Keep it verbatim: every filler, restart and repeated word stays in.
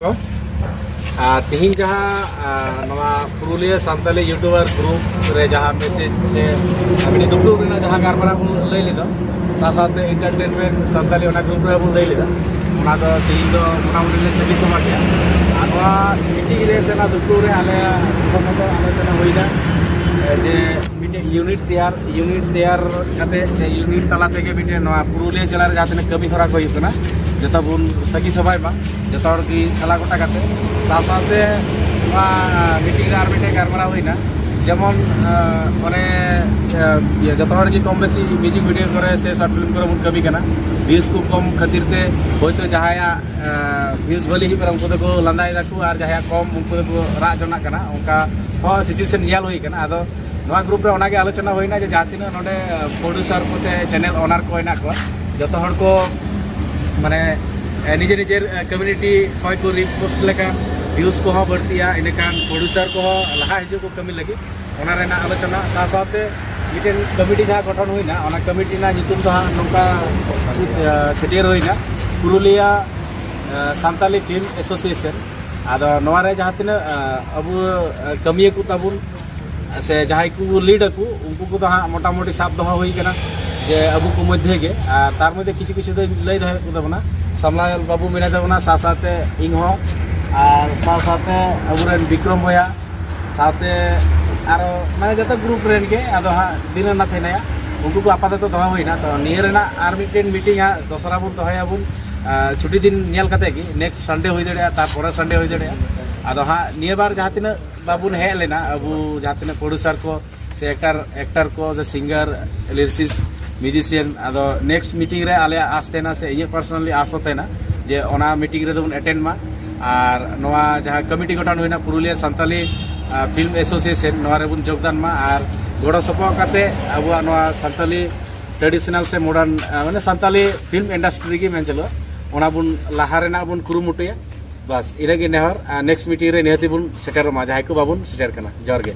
ᱟᱨ ᱛᱤᱦᱤᱧ ᱡᱟᱦᱟᱸ, ᱟᱨ ᱱᱚᱣᱟ ᱯᱩᱨᱩᱞᱤᱭᱟᱹ ᱥᱟᱱᱛᱟᱞᱤ ᱭᱩᱴᱩᱵᱟᱨ ᱜᱨᱩᱯ ᱨᱮ ᱡᱟᱦᱟᱸ ᱢᱮᱥᱮᱡᱽ ᱥᱮ ᱢᱤᱫᱴᱤᱡ ᱫᱩᱯᱲᱩᱵ ᱨᱮᱱᱟᱜ ᱡᱟᱦᱟᱸ ᱜᱟᱞᱢᱟᱨᱟᱣ ᱵᱚᱱ ᱞᱟᱹᱭ ᱞᱮᱫᱟ, ᱥᱟᱶ ᱥᱟᱶᱛᱮ ᱮᱱᱴᱟᱨᱴᱮᱱᱢᱮᱱᱴ ᱥᱟᱱᱛᱟᱞᱤ ᱚᱱᱟ ᱜᱨᱩᱯ ᱨᱮ ᱵᱚᱱ ᱞᱟᱹᱭ ᱞᱮᱫᱟ, ᱚᱱᱟ ᱫᱚ ᱛᱤᱦᱤᱧ ᱫᱚ ᱢᱚᱴᱟᱢᱩᱴᱤ ᱞᱮ ᱥᱟᱹᱠᱷᱤ ᱥᱚᱵᱷᱟ ᱠᱮᱫᱟ᱾ ᱟᱨ ᱱᱚᱣᱟ ᱢᱤᱴᱤᱝ ᱨᱮ ᱥᱮ ᱚᱱᱟ ᱫᱩᱯᱲᱩᱵ ᱨᱮ ᱟᱞᱮ ᱯᱨᱚᱛᱷᱚᱢᱚᱛᱚ ᱟᱞᱳᱪᱚᱱᱟ ᱦᱩᱭᱱᱟ ᱡᱮ ᱢᱤᱫᱴᱮᱱ ᱭᱩᱱᱤᱴ ᱛᱮᱭᱟᱨ, ᱭᱩᱱᱤᱴ ᱛᱮᱭᱟᱨ ᱠᱟᱛᱮ ᱥᱮ ᱭᱩᱱᱤᱴ ᱛᱟᱞᱟ ᱛᱮᱜᱮ ᱢᱤᱫᱴᱮᱱ ᱱᱚᱣᱟ ᱯᱩᱨᱩᱞᱤᱭᱟᱹ ᱡᱮᱞᱟ ᱨᱮ ᱡᱟᱦᱟᱸ ᱛᱤᱱᱟᱹᱜ ᱠᱟᱹᱢᱤ ᱦᱚᱨᱟ ᱠᱚ ᱦᱩᱭᱩᱜ ᱠᱟᱱᱟ, ᱡᱚᱛᱚ ᱵᱚᱱ ᱥᱟᱹᱠᱷᱤ ᱥᱚᱵᱷᱟᱭ ᱢᱟ, ᱡᱚᱛᱚ ᱦᱚᱲ ᱜᱮ ᱥᱟᱞᱟ ᱜᱚᱴᱟ ᱠᱟᱛᱮ᱾ ᱥᱟᱶ ᱥᱟᱶᱛᱮ ᱱᱚᱣᱟ ᱢᱤᱴᱤᱝ ᱨᱮ ᱟᱨ ᱢᱤᱫᱴᱮᱱ ᱜᱟᱞᱢᱟᱨᱟᱣ ᱦᱩᱭᱱᱟ, ᱡᱮᱢᱚᱱ, ᱟᱸ, ᱚᱱᱮ, ᱟᱸ, ᱤᱭᱟᱹ, ᱡᱚᱛᱚ ᱦᱚᱲ ᱜᱮ ᱠᱚᱢ ᱵᱮᱥᱤ ᱢᱤᱣᱡᱤᱠ ᱵᱷᱤᱰᱤᱭᱳ ᱠᱚᱨᱮ ᱥᱮ ᱥᱚᱨᱴ ᱯᱷᱤᱞᱢ ᱠᱚᱨᱮ ᱵᱚᱱ ᱠᱟᱹᱢᱤ ᱠᱟᱱᱟ᱾ ᱵᱷᱤᱭᱩᱡᱽ ᱠᱚ ᱠᱚᱢ ᱠᱷᱟᱹᱛᱤᱨ ᱛᱮ ᱦᱚᱭᱛᱳ ᱡᱟᱦᱟᱸᱭᱟᱜ, ᱟᱸ, ᱵᱷᱤᱭᱩᱡᱽ ᱵᱷᱟᱹᱞᱤ ᱦᱩᱭᱩᱜ ᱠᱟᱱᱟ, ᱩᱱᱠᱩ ᱫᱚᱠᱚ ᱞᱟᱸᱫᱟᱭ ᱫᱟᱠᱚ, ᱟᱨ ᱡᱟᱦᱟᱸᱭᱟᱜ ᱠᱚᱢ, ᱩᱱᱠᱩ ᱫᱚᱠᱚ ᱨᱟᱜ ᱡᱚᱱᱟᱜ ᱠᱟᱱᱟ᱾ ᱚᱱᱠᱟ ᱦᱚᱸ ᱥᱤᱪᱩᱭᱮᱥᱚᱱ ᱧᱮᱞ ᱦᱩᱭ ᱠᱟᱱᱟ᱾ ᱟᱫᱚ ᱱᱚᱣᱟ ᱜᱨᱩᱯ ᱨᱮ ᱚᱱᱟᱜᱮ ᱟᱞᱳᱪᱚᱱᱟ ᱦᱩᱭᱱᱟ ᱡᱮ ᱡᱟᱦᱟᱸ ᱛᱤᱱᱟᱹᱜ ᱱᱚᱰᱮ ᱯᱨᱚᱰᱭᱩᱥᱟᱨ ᱠᱚ ᱥᱮ ᱪᱮᱱᱮᱞ ᱳᱱᱟᱨ ᱠᱚ ᱦᱮᱱᱟᱜ ᱠᱚᱣᱟ, ᱡᱚᱛᱚ ᱦᱚᱲ ᱠᱚ ᱢᱟᱱᱮ, ᱮ, ᱱᱤᱡᱮᱨ ᱱᱤᱡᱮᱨ, ᱮ, ᱠᱚᱢᱤᱭᱩᱱᱤᱴᱤ ᱠᱷᱚᱱ ᱠᱚ ᱨᱤᱯᱳᱥᱴ ᱞᱮᱠᱷᱟᱱ ᱵᱷᱤᱭᱩᱡᱽ ᱠᱚᱦᱚᱸ ᱵᱟᱹᱲᱛᱤᱜᱼᱟ, ᱤᱱᱟᱹᱠᱷᱟᱱ ᱯᱨᱚᱰᱭᱩᱥᱟᱨ ᱠᱚᱦᱚᱸ ᱞᱟᱦᱟ ᱦᱤᱡᱩᱜ ᱠᱚ ᱠᱟᱹᱢᱤ ᱞᱟᱹᱜᱤᱫ᱾ ᱚᱱᱟ ᱨᱮᱱᱟᱜ ᱟᱞᱳᱪᱚᱱᱟ ᱥᱟᱶ ᱥᱟᱶᱛᱮ ᱢᱤᱫᱴᱮᱱ ᱠᱚᱢᱤᱴᱤ ᱡᱟᱦᱟᱸ ᱜᱚᱴᱷᱚᱱ ᱦᱩᱭᱱᱟ, ᱚᱱᱟ ᱠᱚᱢᱤᱴᱤ ᱨᱮᱱᱟᱜ ᱧᱩᱛᱩᱢ ᱫᱚ ᱦᱟᱸᱜ ᱱᱚᱝᱠᱟ, ᱮ, ᱪᱷᱟᱹᱴᱭᱟᱹᱨ ᱦᱩᱭᱱᱟ, ᱯᱩᱨᱩᱞᱤᱭᱟ, ᱮ, ᱥᱟᱱᱛᱟᱞᱤ ᱯᱷᱤᱞᱢ ᱮᱥᱳᱥᱤᱭᱮᱥᱚᱱ᱾ ᱟᱫᱚ ᱱᱚᱣᱟ ᱨᱮ ᱡᱟᱦᱟᱸ ᱛᱤᱱᱟᱹᱜ, ᱮ, ᱟᱵᱚ, ᱮ, ᱠᱟᱹᱢᱤᱭᱟᱹ ᱠᱚ ᱛᱟᱵᱚᱱ, ᱥᱮ ᱡᱟᱦᱟᱸᱭ ᱠᱚ ᱞᱤᱰ ᱟᱠᱚ, ᱩᱱᱠᱩ ᱠᱚᱫᱚ ᱦᱟᱸᱜ ᱢᱚᱴᱟᱢᱩᱴᱤ ᱥᱟᱵ ᱫᱚᱦᱚ ᱦᱩᱭ ᱠᱟᱱᱟ ᱡᱮ ᱟᱵᱚ ᱠᱚ ᱢᱚᱫᱽᱫᱷᱮ ᱜᱮ᱾ ᱟᱨ ᱛᱟᱨ ᱢᱚᱫᱽᱫᱷᱮ ᱠᱤᱪᱷᱩ ᱠᱤᱪᱷᱩ ᱫᱚᱧ ᱞᱟᱹᱭ ᱫᱚᱦᱚᱭᱮᱫ ᱠᱚ ᱛᱟᱵᱚᱱᱟ, ᱥᱟᱢᱞᱟᱭᱟᱞ ᱵᱟᱹᱵᱩ ᱢᱮᱱᱟᱭ ᱛᱟᱵᱚᱱᱟ, ᱥᱟᱶ ᱥᱟᱶᱛᱮ ᱤᱧ ᱦᱚᱸ, ᱟᱨ ᱥᱟᱶ ᱥᱟᱶᱛᱮ ᱟᱵᱚᱨᱮᱱ ᱵᱤᱠᱨᱚᱢ ᱵᱚᱭᱦᱟ, ᱥᱟᱶᱛᱮ ᱟᱨᱚ ᱢᱟᱱᱮ ᱡᱚᱛᱚ ᱜᱨᱩᱯ ᱨᱮᱱ ᱜᱮ, ᱟᱫᱚ ᱦᱟᱸᱜ ᱫᱤᱱᱟᱹᱱᱟᱛᱷ ᱦᱮᱱᱟᱭᱟ, ᱩᱱᱠᱩ ᱠᱚ ᱟᱯᱟᱛᱚᱛᱚ ᱫᱚᱦᱚ ᱦᱩᱭᱱᱟ᱾ ᱛᱚ ᱱᱤᱭᱟᱹ ᱨᱮᱱᱟᱜ ᱟᱨ ᱢᱤᱫᱴᱮᱱ ᱢᱤᱴᱤᱝ ᱦᱟᱸᱜ ᱫᱚᱥᱨᱟ ᱵᱚᱱ ᱫᱚᱦᱚᱭᱟᱵᱚᱱ, ᱟᱨ ᱪᱷᱩᱴᱤ ᱫᱤᱱ ᱧᱮᱞ ᱠᱟᱛᱮ ᱜᱮ, ᱱᱮᱠᱥᱴ ᱥᱟᱱᱰᱮ ᱦᱩᱭ ᱫᱟᱲᱮᱭᱟᱜᱼᱟ, ᱛᱟᱨᱯᱚᱨᱮ ᱥᱟᱱᱰᱮ ᱦᱩᱭ ᱫᱟᱲᱮᱭᱟᱜᱼᱟ᱾ ᱟᱫᱚ ᱦᱟᱸᱜ ᱱᱤᱭᱟᱹ ᱵᱟᱨ ᱡᱟᱦᱟᱸ ᱛᱤᱱᱟᱹᱜ ᱵᱟᱵᱚᱱ ᱦᱮᱡ ᱞᱮᱱᱟ, ᱟᱵᱚ ᱡᱟᱦᱟᱸ ᱛᱤᱱᱟᱹᱜ ᱯᱨᱚᱰᱭᱩᱥᱟᱨ ᱠᱚ ᱥᱮ ᱮᱠᱴᱟᱨ, ᱮᱠᱴᱟᱨ ᱠᱚ ᱥᱮ ᱥᱤᱝᱜᱟᱨ, ᱞᱤᱨᱤᱥᱤᱥᱴ, ᱢᱤᱣᱡᱤᱥᱤᱭᱟᱱ, ᱟᱫᱚ ᱱᱮᱠᱥᱴ ᱢᱤᱴᱤᱝ ᱨᱮ ᱟᱞᱮᱭᱟᱜ ᱟᱥ ᱛᱟᱦᱮᱱᱟ ᱥᱮ ᱤᱧᱟᱹᱜ ᱯᱟᱨᱥᱚᱱᱟᱞᱤ ᱟᱥ ᱦᱚᱸ ᱛᱟᱦᱮᱱᱟ ᱡᱮ ᱚᱱᱟ ᱢᱤᱴᱤᱝ ᱨᱮᱫᱚ ᱵᱚᱱ ᱮᱴᱮᱱᱰ ᱢᱟ᱾ ᱟᱨ ᱱᱚᱣᱟ ᱡᱟᱦᱟᱸ ᱠᱚᱢᱤᱴᱤ ᱜᱚᱴᱷᱚᱱ ᱦᱩᱭᱱᱟ ᱯᱩᱨᱩᱞᱤᱭᱟᱹ ᱥᱟᱱᱛᱟᱞᱤ, ᱟ, ᱯᱷᱤᱞᱢ ᱮᱥᱳᱥᱤᱭᱮᱥᱚᱱ, ᱱᱚᱣᱟ ᱨᱮᱵᱚᱱ ᱡᱳᱜᱽᱫᱟᱱ ᱢᱟ ᱟᱨ ᱜᱚᱲᱚ ᱥᱚᱯᱚᱦᱚᱫ ᱠᱟᱛᱮ ᱟᱵᱚᱣᱟᱜ ᱱᱚᱣᱟ ᱥᱟᱱᱛᱟᱞᱤ ᱴᱨᱟᱰᱤᱥᱚᱱᱟᱞ ᱥᱮ ᱢᱚᱰᱟᱨᱱ, ᱟ, ᱢᱟᱱᱮ ᱥᱟᱱᱛᱟᱞᱤ ᱯᱷᱤᱞᱢ ᱤᱱᱰᱟᱥᱴᱨᱤ ᱜᱮ ᱢᱮᱱ ᱪᱟᱹᱞᱩᱜᱼᱟ, ᱚᱱᱟ ᱵᱚᱱ ᱞᱟᱦᱟ ᱨᱮᱱᱟᱜ ᱵᱚᱱ ᱠᱩᱨᱩᱢᱩᱴᱩᱭᱟ᱾ ᱵᱟᱥ, ᱤᱱᱟᱹᱜᱮ ᱱᱮᱦᱚᱨ᱾ ᱟᱨ ᱱᱮᱠᱥᱴ ᱢᱤᱴᱤᱝ ᱨᱮ ᱱᱤᱦᱟᱹᱛᱤ ᱵᱚᱱ ᱥᱮᱴᱮᱨᱚᱜ ᱢᱟ, ᱡᱟᱦᱟᱸᱭ ᱠᱚ ᱵᱟᱵᱚᱱ ᱥᱮᱴᱮᱨ ᱠᱟᱱᱟ᱾ ᱡᱚᱦᱟᱨ ᱜᱮ᱾